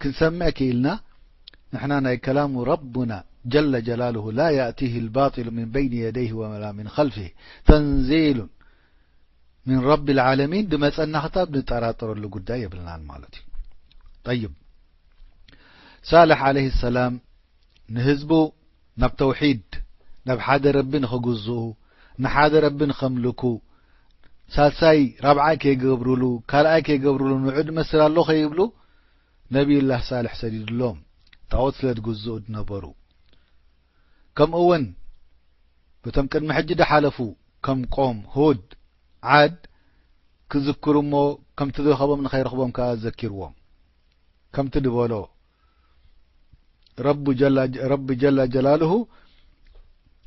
ክንሰምዕ ክኢልና። ንሕና ናይ ከላሙ ረቡና ጀለ ጀላሉሁ ላ ያእቲሂ ልባጢሉ ምን በይኒ የደይህ ወላ ምን ኸልፊህ ተንዚሉ ምን ረቢ ልዓለሚን ድመጸና ክታብ ንጠራጠረሉ ጉዳይ የብልናን ማለት እዩ። ጠይብ፣ ሳልሕ ዓለይሂ ሰላም ንህዝቡ ናብ ተውሒድ፣ ናብ ሓደ ረቢ ንኽግዝኡ፣ ንሓደ ረቢ ንኸምልኩ፣ ሳልሳይ ራብዓይ ከይገብሩሉ፣ ካልኣይ ከይገብሩሉ፣ ንዑ ድመስል ኣሎ ከይብሉ፣ ነቢዩላህ ሳልሕ ሰዲዱሎም፣ ጣዖት ስለ ዝግዝኡ ዝነበሩ። ከምኡ እውን በቶም ቅድሚ ሕጂ ዝሓለፉ፣ ከም ቆም ሁድ፣ ዓድ ክዝክሩ እሞ፣ ከምቲ ዝረኸቦም ንኸይረኽቦም ከኣ ዘኪርዎም። ከምቲ ዝበሎ፣ ረቡ ጀላ-፣ ረቢ ጀለ ጀላልሁ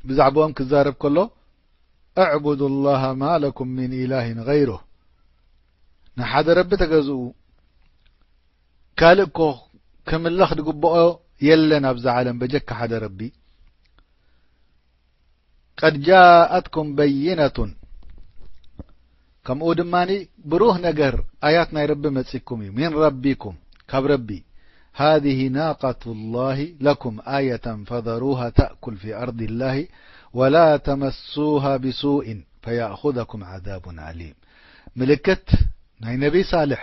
ብዛዕባኦም ክዛረብ ከሎ፣ "እዕቡዱ ላሃ ማ ለኩም ሚን ኢላሂን ገይሩህ፣ ንሓደ ረቢ ተገዝኡ፣ ካልእ እኮ ክምለኽ ዝግብኦ የለን ኣብዛ ዓለም በጀካ ሓደ ረቢ። ቀድ ጃኣትኩም በይነቱን፣ ከምኡ ድማ ብሩህ ነገር፣ ኣያት ናይ ረቢ መጺኩም እዩ፣ ሚን ረቢኩም፣ ካብ ረቢ። ሃዚህ ናቀቱ ላሂ ለኩም ኣየተን ፈዘሩሃ ተእኩል ፊ ኣርዲ ላሂ ወላ ተመሱሃ ብሱእን ፈየእኹዘኩም ዓዛቡን ኣሊም." ምልክት ናይ ነቢ ሳልሕ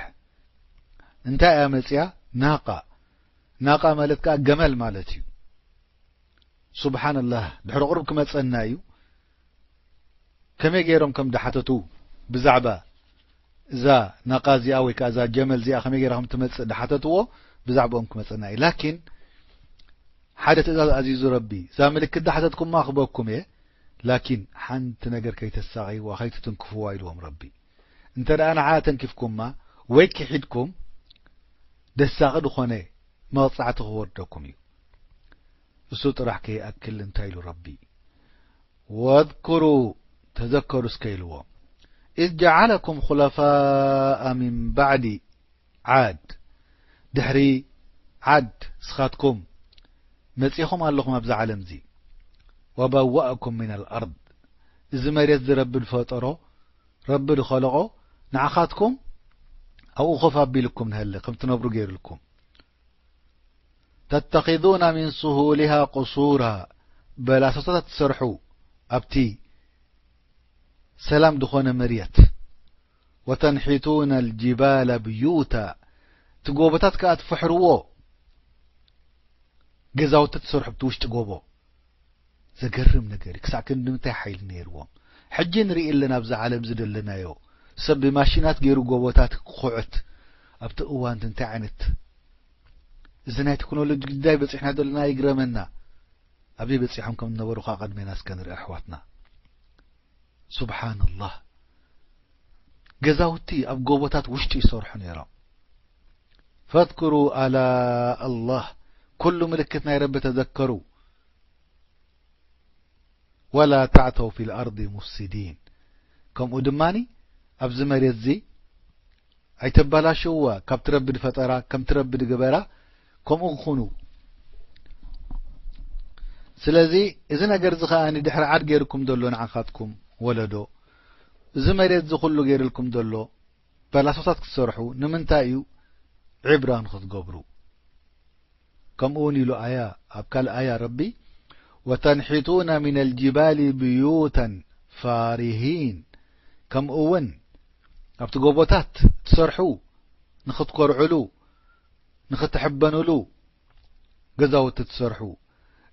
እንታይ እያ መጽያ? ናቃ። ናቃ ማለት ከኣ ገመል ማለት እዩ። ሱብሓነላህ፣ ድሕሪ ቁሩብ ክመጸና እዩ። ከመይ ገይሮም ከም ድሓተቱ ብዛዕባ እዛ ናቃ እዚኣ ወይ ከኣ እዛ ጀመል እዚኣ ከመይ ገይራ ከም ትመጽእ ድሓተትዎ ብዛዕባኦም ክመጸና እዩ። ላኪን ሓደ ትእዛዝ ኣዚዙ ረቢ፣ እዛ ምልክት ድሓተትኩማ ክበኩም እየ፣ ላኪን ሓንቲ ነገር ከይተሳቐይዋ፣ ከይትትንክፍዋ ኢልዎም ረቢ። እንተ ደኣ ንዓ ተንኪፍኩማ ወይ ክሒድኩም፣ ደሳቒ ዝኾነ መቕጻዕቲ ክወርደኩም እዩ። እሱ ጥራሕ ከይኣክል እንታይ ኢሉ ረቢ? "ወዝኩሩ፣ ተዘከሩ እስከ" ኢልዎ፣ "ኢዝ ጀዓለኩም ኹለፋኣ ሚን ባዕዲ ዓድ፣ ድሕሪ ዓድ እስኻትኩም መጺኹም ኣለኹም ኣብዚ ዓለም እዚ፣ ወበወእኩም ሚነል ኣርድ፣ እዚ መሬት እዚ ረቢ ዝፈጠሮ፣ ረቢ ዝኸለቖ፣ ንዓኻትኩም ኣብኡ ኮፍ ኣቢልኩም ንሀለ ከም ትነብሩ ገይሩልኩም። ተተኺዙና ሚን ስሁሊሃ ቁሱራ፣ በላሶታት ትሰርሑ ኣብቲ ሰላም ዝኾነ መሬት፣ ወተንሒቱና ልጅባላ ብዩታ፣ እቲ ጎቦታት ከኣ ትፍሕርዎ፣ ገዛውቲ ትሰርሑ ኣብቲ ውሽጢ ጎቦ። ዘገርም ነገር እዩ። ክሳዕ ክንዲ ምንታይ ሓይሊ ነይርዎም? ሕጂ ንርኢ ኣለና ኣብዚ ዓለም እዚ ዘለናዮ። ሰብ ብማሽናት ገይሩ ጎቦታት ክኹዕት። ኣብቲ እዋን እንታይ ዓይነት፣ እዚ ናይ ቴክኖሎጂ ጉዳይ በጺሕና ዘለና ይግረመና። ኣበይ በጺሖም ከም ዝነበሩ ከኣ ቅድሜና እስከ ንርኢ ኣሕዋትና። ሱብሓነላህ። ገዛውቲ ኣብ ጎቦታት ውሽጢ ይሰርሑ ነይሮም። ፈዝኩሩ ኣላእ ኣላህ፣ ኩሉ ምልክት ናይ ረቢ ተዘከሩ። ወላ ተዕተው ፊል ኣርዲ ሙፍሲዲን፣ ከምኡ ድማ ኣብዚ መሬት እዚ ኣይተባላሽውዋ፣ ካብቲ ረቢ ዝፈጠራ፣ ከምቲ ረቢ ዝገበራ፣ ከምኡ ክኹኑ። ስለዚ እዚ ነገር እዚ ከኣ ድሕሪ ዓድ ገይርኩም ዘሎ ንዓኻትኩም ወለዶ፣ እዚ መሬት እዚ ኩሉ ገይርልኩም ዘሎ በላሶታት ክትሰርሑ ንምንታይ እዩ? ዕብራ ንኽትገብሩ። ከምኡ እውን ኢሉ ኣያ፣ ኣብ ካልእ ኣያ ረቢ፣ "ወተንሒቱና ሚነል ጅባሊ ብዩተን ፋሪሂን"፣ ከምኡ እውን ኣብቲ ጎቦታት ትሰርሑ፣ ንኽትኮርዕሉ፣ ንኽትሕበኑሉ ገዛውቲ ትሰርሑ፣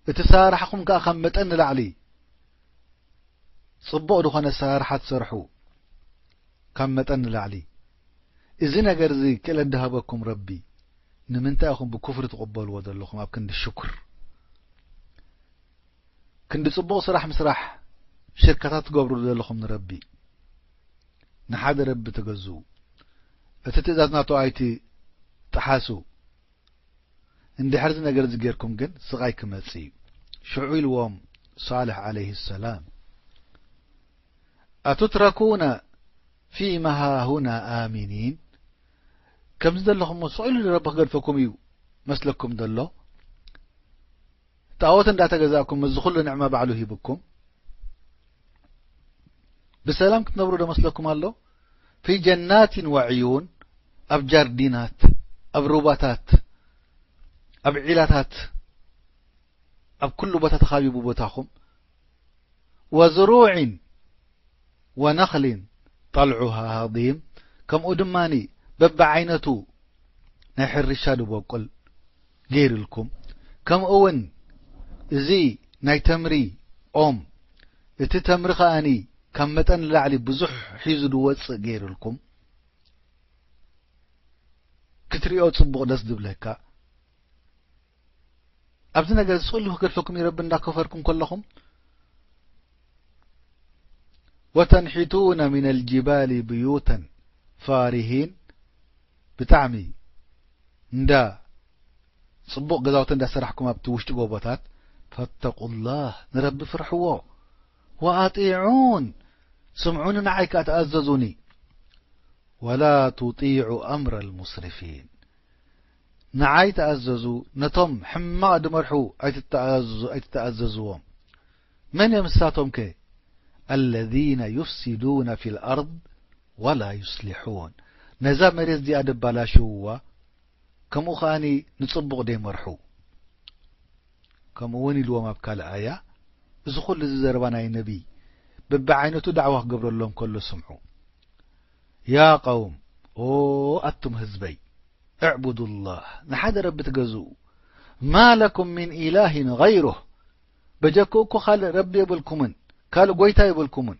እቲ ሰራርሓኹም ከኣ ካብ መጠን ንላዕሊ ጽቡቕ ዝኾነ ኣሰራርሓ ትሰርሑ፣ ካብ መጠን ንላዕሊ። እዚ ነገር እዚ ክእለት ድሃበኩም ረቢ፣ ንምንታይ ኢኹም ብኩፍሪ ትቕበልዎ ዘለኹም? ኣብ ክንዲ ሽኩር፣ ክንዲ ጽቡቕ ስራሕ ምስራሕ ሽርካታት ትገብሩ ዘለኹም ንረቢ። ንሓደ ረቢ ተገዝኡ። እቲ ትእዛዝ ናቱ ኣይትጥሓሱ። እንድሕር እዚ ነገር እዚ ጌርኩም ግን ስቓይ ክመጽእ እዩ። ሽዑ ኢልዎም ሳልሕ ዓለይሂ ሰላም፣ "ኣቱትረኩነ ፊማ ሃሁና ኣሚኒን?" ከምዚ ዘለኹም ስቕ ኢሉ ረቢ ክገድፈኩም እዩ መስለኩም ዘሎ? ጣዖት እንዳተገዛእኩም እዚ ኩሉ ንዕማ ባዕሉ ሂብኩም ብሰላም ክትነብሩ ዶ መስለኩም ኣሎ? ፊ ጀናቲን ወዕዩን፣ ኣብ ጃርዲናት፣ ኣብ ሩባታት፣ ኣብ ዒላታት ኣብ ኩሉ ቦታ ተኻቢቡ ቦታኹም። ወዝሩዕን ወነኽሊን ጠልዑሃ ሃዲም፣ ከምኡ ድማ በብዓይነቱ ናይ ሕርሻ ድበቁል ገይሩልኩም። ከምኡ እውን እዚ ናይ ተምሪ ኦም፣ እቲ ተምሪ ከኣኒ ካብ መጠን ንላዕሊ ብዙሕ ሒዙ ድወፅእ ገይሩልኩም። ክትሪኦ ጽቡቕ ደስ ዝብለካ። ኣብዚ ነገር እዚ ኩሉ ክገድፈኩም እዩ ረቢ እንዳከፈርኩም ከለኹም። ወተንሒቱነ ሚነል ጅባሊ ብዩተን ፋሪሂን፣ ብጣዕሚ እንዳ ጽቡቕ ገዛውቲ እንዳሰራሕኩም ኣብቲ ውሽጢ ጎቦታት፣ ፈተቁላህ፣ ንረቢ ፍርሕዎ። ወኣጢዑን፣ ስምዑኒ ንዓይ ከኣ ተኣዘዙኒ። ወላ ቱጢዑ ኣምረ ልሙስሪፊን፣ ንዓይ ተኣዘዙ፣ ነቶም ሕማቕ ድመርሑ ኣይትተኣዘዙ-፣ ኣይትተኣዘዝዎም። መን እዮም ንሳቶምከ? ኣለዚነ ዩፍሲዱነ ፊል ኣርድ ወላ ዩስሊሑን፣ ነዛ መሬት እዚኣ ደባላሽውዋ፣ ከምኡ ከኣኒ ንጽቡቕ ደይመርሑ። ከምኡ እውን ኢልዎም ኣብ ካልእ ኣያ፣ እዚ ኩሉ እዚ ዘረባ ናይ ነቢይ በብዓይነቱ ዳዕዋ ክገብረሎም ከሎ ስምዑ። ያ ቀውም፣ ኦ ኣቱም ህዝበይ፣ እዕቡዱላህ፣ ንሓደ ረቢ ትገዝኡ። ማ ለኩም ሚን ኢላሂን ገይሩህ፣ በጀክኡ እኮ ካልእ ረቢ የብልኩምን፣ ካልእ ጎይታ የብልኩምን።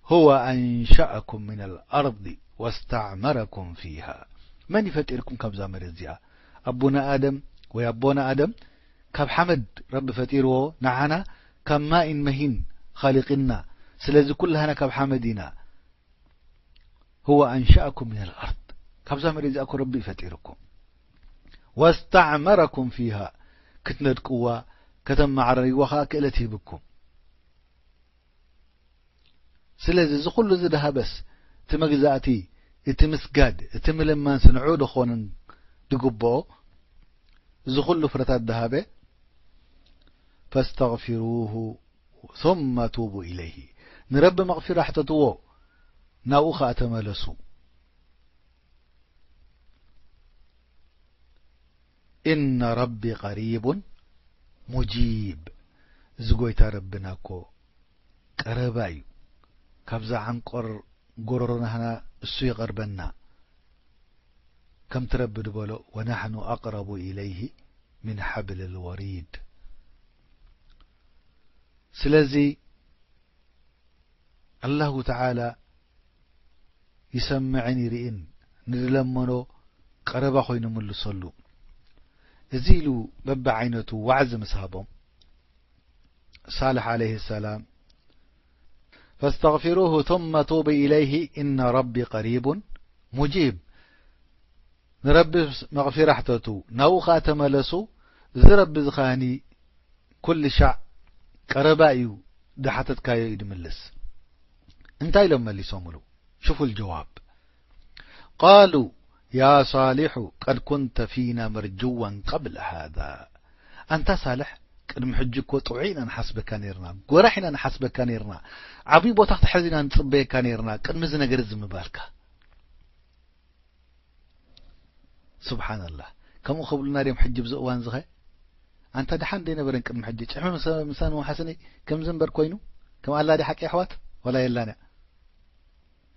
ሁወ ኣንሸአኩም ሚነል ኣርዲ ወስተዕመረኩም ፊሃ። መን እዩ ፈጢርኩም ካብዛ መሬት እዚኣ? ኣቡና ኣደም ወይ ኣቦና ኣደም ካብ ሓመድ ረቢ ፈጢርዎ፣ ንዓና ካብ ማኢን መሂን ኻሊቂና። ስለዚ ኩላህና ካብ ሓመድ ኢና። ሁወ ኣንሸአኩም ሚነል ኣርድ፣ ካብዛ መሬት እዚኣ እኮ ረቢ እዩ ፈጢርኩም። ወስተዕመረኩም ፊሃ፣ ክትነድቅዋ ከተመዓራርይዋ ኸኣ ክእለት ሂብኩም። ስለዚ እዚ ኩሉ እዚ ደሃበስ፣ እቲ መግዛእቲ፣ እቲ ምስጋድ፣ እቲ ምልማንስ ንዕኡ ዶ ክኾን ድግብኦ? እዚ ኩሉ ፍረታት ደሃበ። ፈስተግፊሩሁ ثم توبوا إليه، ንረቢ መቕፊራ ሕተትዎ፣ ናብኡ ኸኣ ተመለሱ። إن ربي قريب مجيب، እዚ ጎይታ ረብና እኮ ቀረባ እዩ። ካብዛ ዓንቆር ጎሮሮናህና እሱ ይቐርበና። ከምቲ ረቢ ዝበሎ፣ ونحن أقرب إليه من حبل الوريد። ስለዚ ኣላሁ ተዓላ ይሰምዕን ይርእን፣ ንዝለመኖ ቀረባ ኮይኑ ምልሰሉ። እዚ ኢሉ በብዓይነቱ ዋዕዚ ምስ ሃቦም፣ ሳልሕ ዓለይሂ ሰላም፣ فاستغفروه ثم توبوا إليه إن ربي قريب مجيب، ንረቢ መቕፊራ ሕተቱ፣ ናብኡ ኸኣ ተመለሱ፣ እዚ ረቢ እዚ ኸኣኒ ኩሉ ሻዕ ቀረባ እዩ፣ ዝሓተትካዮ እዩ ድምልስ። እንታይ ኢሎም መሊሶምሉ? شوفوا الجواب. قالوا يا صالح قد كنت فينا مرجوا قبل هذا. ኣንታ ሳልሕ፣ ቅድሚ ሕጂ እኮ ጥዑይ ኢና ንሓስበካ ነይርና፣ ጎራሕ ኢና ንሓስበካ ነይርና፣ ዓብዪ ቦታ ክትሕዝ ኢና ንጽበየካ ነይርና፣ ቅድሚ እዚ ነገር እዚ ምባልካ። ስብሓንላህ። ከምኡ ክብሉና ድዮም ሕጂ ብዚ እዋን ዝኸ? ኣንታ ደሓን ደይነበረን ቅድሚ ሕጂ? ጭሕሚ ምስ-፣ ምሳን መውሓስኒ ከምዚ እምበር ኮይኑ? ከም ኣላ ድያ ሓቂ ኣሕዋት? ወላ የላን እያ።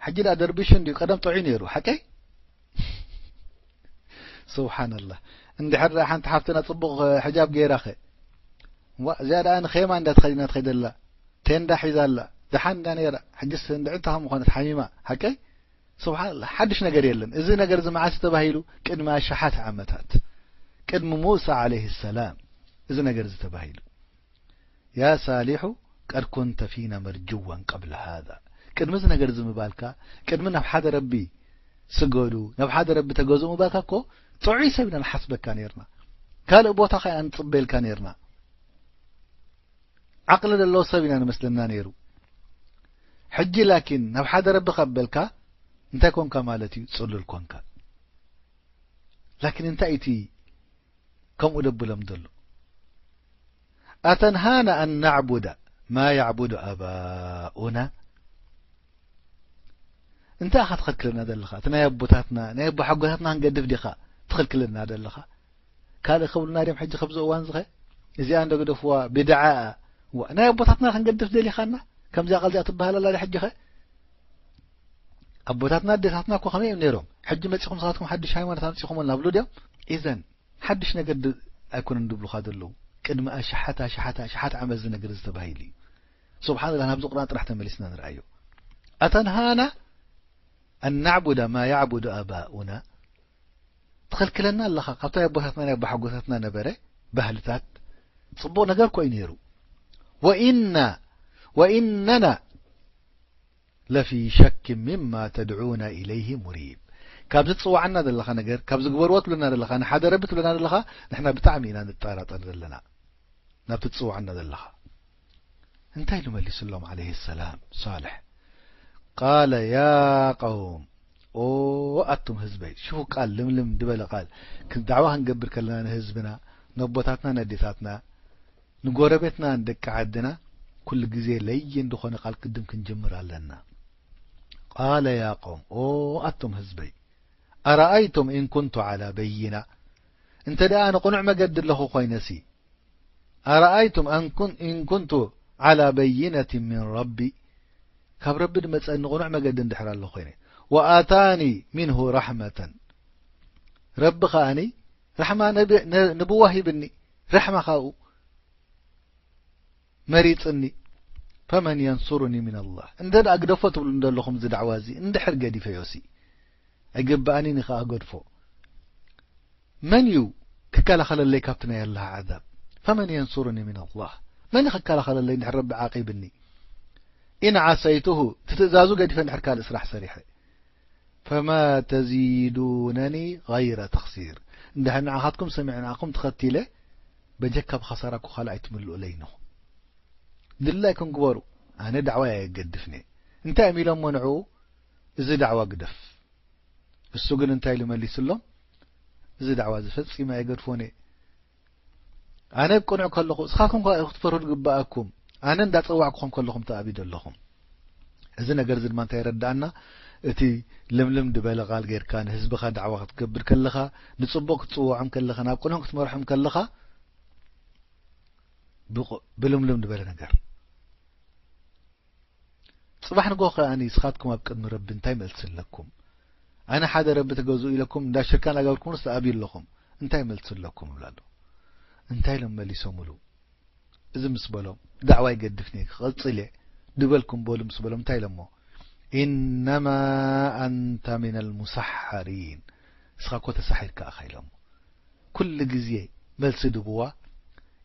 ሕጂ ደኣ ደርቢሹ እንድዩ፣ ቀደም ጥዑይ ነይሩ። ሓቀይ? ስብሓንላህ። እንድሕር ደኣ ሓንቲ ሓፍትና ጽቡቕ ሕጃብ ገይራ ኸ? ዋ፣ እዚኣ ደኣ ንኼማ እንዳ ተኸዲና ትኸይድ ኣላ። ቴንዳ ሒዛ ኣላ። ደሓን እንዳ ነይራ። ሕጅስ እንድዒ እንታይ ከም ዝኾነት ሓሚማ። ሓቀይ? ስብሓንላህ፣ ሓድሽ ነገር የለን። እዚ ነገር እዚ መዓስ ተባሂሉ? ቅድሚ ኣሽሓት ዓመታት፣ ቅድሚ ሙሳ ዓለይሂ ሰላም እዚ ነገር እዚ ተባሂሉ። ያ ሳሊሑ ቀድ ኩንተ ፊና መርጅዋን ቀብለ ሃዛ። ቅድሚ እዚ ነገር እዚ ምባልካ፣ ቅድሚ ናብ ሓደ ረቢ ስገዱ፣ ናብ ሓደ ረቢ ተገዝኡ ምባልካ እኮ ጥዑይ ሰብ ኢና ንሓስበካ ነይርና። ካልእ ቦታ ኸኣ ንጽበየልካ ነይርና። ዓቕሊ ዘለዎ ሰብ ኢና ንመስለና ነይሩ። ሕጂ ላኪን ናብ ሓደ ረቢ ካብ በልካ እንታይ ኮንካ ማለት እዩ? ጽሉል ኮንካ። ላኪን እንታይ እቲ ከምኡ ደብሎም ዘሎ? ኣተንሃና ኣን ናዕቡደ ማ ያዕቡዱ ኣባኡና። እንታይ ኢኻ ትኸልክለና ዘለኻ? እቲ ናይ ኣቦታትና፣ ናይ ኣቦ ሓጎታትና ክንገድፍ ዲኻ ትኸልክለና ዘለኻ? ካልእ ክብሉና ድዮም ሕጂ? ከብዚ እዋን ዝኸ እዚኣ እንዶ ግደፍዋ፣ ብድዓ እያ። ዋ፣ ናይ ኣቦታትና ክንገድፍ ደሊኻና? ከምዚኣ ቃል እዚኣ ትበሃል ኣላ ድያ ሕጂ ኸ? ኣቦታትና ኣዴታትና እኮ ከመይ እዮም ነይሮም? ሕጂ መጺኹም ንስኻትኩም ሓድሽ ሃይማኖት ኣምጺኹምልና ብሉ ድዮም? ኢዘን ሓድሽ ነገር ድ-፣ ኣይኮነን ድብሉኻ ዘለዉ። ቅድሚ ኣሽሓት ኣሽሓት ኣሽሓት ዓመት እዚ ነገር እዚ ተባሂሉ እዩ። ስብሓንላህ፣ ናብዚ ቁርኣን ጥራሕ ተመሊስና ንርኣዮ። ኣተንሃና ኣን ናዕቡደ ማ ያዕቡዱ ኣባኡና፣ ትኸልክለና ኣለኻ ካብታ ናይ ኣቦታትና ናይ ኣቦሓጎታትና ነበረ ባህልታት። ጽቡቕ ነገር እኮ እዩ ነይሩ። ወኢና ወኢነና ለፊ ሸክ ሚማ ተድዑና ኢለይሂ ሙሪብ። ካብዚ ትጽውዓና ዘለኻ ነገር፣ ካብዚ ግበርዎ ትብለና ዘለኻ፣ ንሓደ ረቢ ትብለና ዘለኻ፣ ንሕና ብጣዕሚ ኢና ንጠራጠር ዘለና። ናብቲ ትጽውዓና ዘለኻ። እንታይ ኢሉ መሊስሎም ዓለይሂ ሰላም ሳልሕ? ቃለ ያ ቀውም፣ ኦ ኣቱም ህዝበይ። ሽፉ ቃል፣ ልምልም ዝበለ ቃል። ክን-፣ ዳዕዋ ክንገብር ከለና ንህዝብና፣ ነቦታትና፣ ነዴታትና፣ ንጎረቤትና፣ ንደቂ ዓድና፣ ኩሉ ግዜ ለይን ዝኾነ ቃል ቅድም ክንጅምር ኣለና። ቃለ ያ ቀውም፣ ኦ ኣቱም ህዝበይ፣ ኣረኣይቱም ኢን ኩንቱ ዓላ በይና፣ እንተ ደኣ ንቕኑዕ መገዲ ኣለኹ ኮይነሲ፣ ኣረኣይቱም ኣን ኩን-፣ ኢን ኩንቱ ዓላ በይነትን ሚን ረቢ፣ ካብ ረቢ ዝመጸኒ ቅኑዕ መገዲ እንድሕር ኣሎ ኮይነ፣ ወኣታኒ ሚንሁ ራሕመተን፣ ረቢ ከኣኒ ራሕማ ነብ-፣ ነ-፣ ንብዋ ሂብኒ፣ ራሕማ ካብኡ መሪጽኒ፣ ፈመን የንሱሩኒ ሚን ኣላህ። እንተ ደኣ ግደፎ ትብሉ እንደለኹም እዚ ዳዕዋ እዚ እንድሕር ገዲፈዮሲ፣ ኣይግብኣኒን ከኣ ገድፎ። መን እዩ ክከላኸለለይ ካብቲ ናይ ኣላህ ዓዛብ? ፈመን የንሱሩኒ ሚን ኣላህ፣ መን እዩ ክከላኸለለይ እንድሕር ረቢ ዓቂብኒ? ኢን ዓሰይቱሁ፣ እቲ ትእዛዙ ገዲፈ እንድሕር ካልእ ስራሕ ሰሪሐ። ፈማ ተዚዱነኒ ገይረ ተኽሲር፣ እንድሕር ንዓኻትኩም ሰሚዐ ንዓኹም ተኸቲለ፣ በጀካ ብኸሳራ እኮ ካልእ ኣይትምልኡለይን ኢኹም። ድላይኩም ግበሩ፣ ኣነ ዳዕዋይ ኣየገድፍን እየ። እንታይ እዮም ኢሎሞ ንዕኡ? እዚ ዳዕዋ ግደፍ። እሱ ግን እንታይ ኢሉ መሊስሎም? እዚ ዳዕዋ እዚ ፈጺመ ኣይገድፎን እየ። ኣነ ኣብ ቅኑዕ ከለኹ፣ እስኻትኩም ከኣ ክትፈርሁ ዝግብኣኩም፣ ኣነ እንዳጸዋዕኩኹም ከለኹም ተኣቢዶ ኣለኹም። እዚ ነገር እዚ ድማ እንታይ የረድኣና? እቲ ልምልም ዝበለ ቃል ጌርካ ንህዝብኻ ዳዕዋ ክትገብር ከለኻ፣ ንጽቡቕ ክትጽውዖም ከለኻ፣ ናብ ቅኑዕ ክትመርሖም ከለኻ፣ ብቕ-፣ ብልምልም ዝበለ ነገር። ጽባሕ ንግሆ ከኣ ንስኻትኩም ኣብ ቅድሚ ረቢ እንታይ መልሲ ኣለኩም? ኣነ ሓደ ረቢ ተገዝኡ ኢለኩም እንዳ ሽርካ እናገበርኩምስ ትኣብዩ ኣለኹም። እንታይ መልሲ ኣለኩም? ይብሉ ኣለዉ። እንታይ ኢሎም መሊሶምሉ? እዚ ምስ በሎም፣ ዳዕዋ ይገድፍኒ ክቐጽል እየ ድበልኩም በሉ ምስ በሎም፣ እንታይ ኢሎሞ? ኢነማ ኣንተ ሚነል ሙሰሓሪን፣ ንስኻ እኮ ተሳሒርካ ኢኻ ኢሎሞ። ኩሉ ግዜ መልሲ ድብዋ፣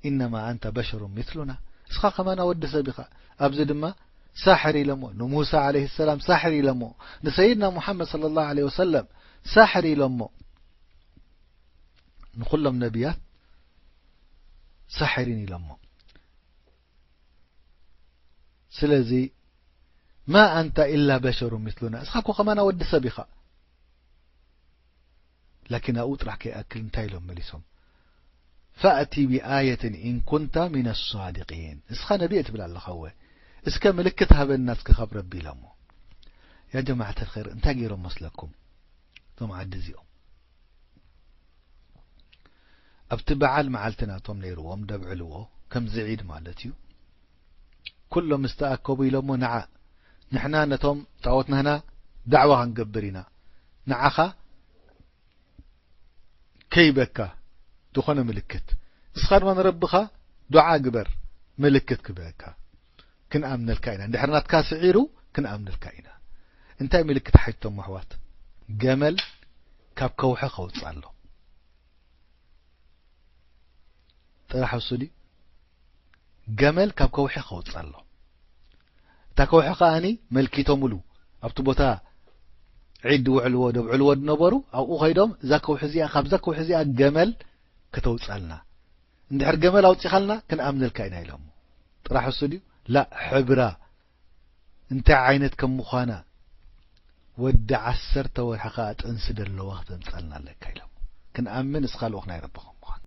ኢነማ ኣንተ በሸሩን ሚስሉና፣ ንስኻ ከማና ወዲ ሰብ ኢኻ። ኣብዚ ድማ ሳሕር ኢሎሞ፣ ንሙሳ ዓለይሂ ሰላም ሳሕር ኢሎሞ፣ ንሰይድና ሙሓመድ ሰለላሁ ዓለይሂ ወሰለም ሳሕር ኢሎሞ፣ ንኹሎም ነቢያት ሳሕሪን ኢሎሞ። ስለዚ ማ ኣንተ ኢላ በሸሩን ሚስሉና፣ ንስኻ እኮ ከማና ወዲ ሰብ ኢኻ። ላኪን ኣብኡ ጥራሕ ከይኣክል እንታይ ኢሎም መሊሶም? ፈእቲ ብኣየትን ኢን ኩንተ ሚነ ሳዲቂን፣ ንስኻ ነቢ እየ ትብል ኣለኻ እወ፣ እስከ ምልክት ሃበና እስከ ካብ ረቢ ኢሎሞ። ያ ጀማዓተል ኸይር፣ እንታይ ገይሮም መስለኩም እቶም ዓዲ እዚኦም? ኣብቲ በዓል መዓልቲ ናቶም ነይርዎም ደብዕልዎ፣ ከምዚ ዒድ ማለት እዩ። ኩሎም ምስ ተኣከቡ ኢሎሞ፣ ንዓ ንሕና ነቶም ጣዖት ናህና ዳዕዋ ክንገብር ኢና፣ ንዓኻ ከይበካ ዝኾነ ምልክት፣ ንስኻ ድማ ንረብኻ ዱዓ ግበር፣ ምልክት ክበካ፣ ክንኣምነልካ ኢና። እንድሕር ናትካ ስዒሩ ክንኣምነልካ ኢና። እንታይ ምልክት ሓቲቶም ኣሕዋት? ገመል ካብ ከውሒ ከውጽእ ኣሎ። ጥራሕ እሱ ድዩ? ገመል ካብ ከውሒ ከውጽእ ኣሎ። እታ ከውሒ ከኣኒ መልኪቶምሉ ኣብቲ ቦታ ዒድ ድውዕልዎ ደብዕልዎ ድነበሩ፣ ኣብኡ ኸይዶም እዛ ከውሒ እዚኣ፣ ካብዛ ከውሒ እዚኣ ገመል ከተውጻልና፣ እንድሕር ገመል ኣውጺኻልና ክንኣምነልካ ኢና ኢሎሞ። ጥራሕ እሱ ድዩ? ላእ፣ ሕብራ እንታይ ዓይነት ከም ምዃና፣ ወዲ ዓሰርተ ወርሒ ከኣ ጥንሲ ደለዋ ክተምጻልና ኣለካ ኢሎሞ። ክንኣምን እስኻ ልኡኽ ናይ ረቢ ከም ምዃኑ።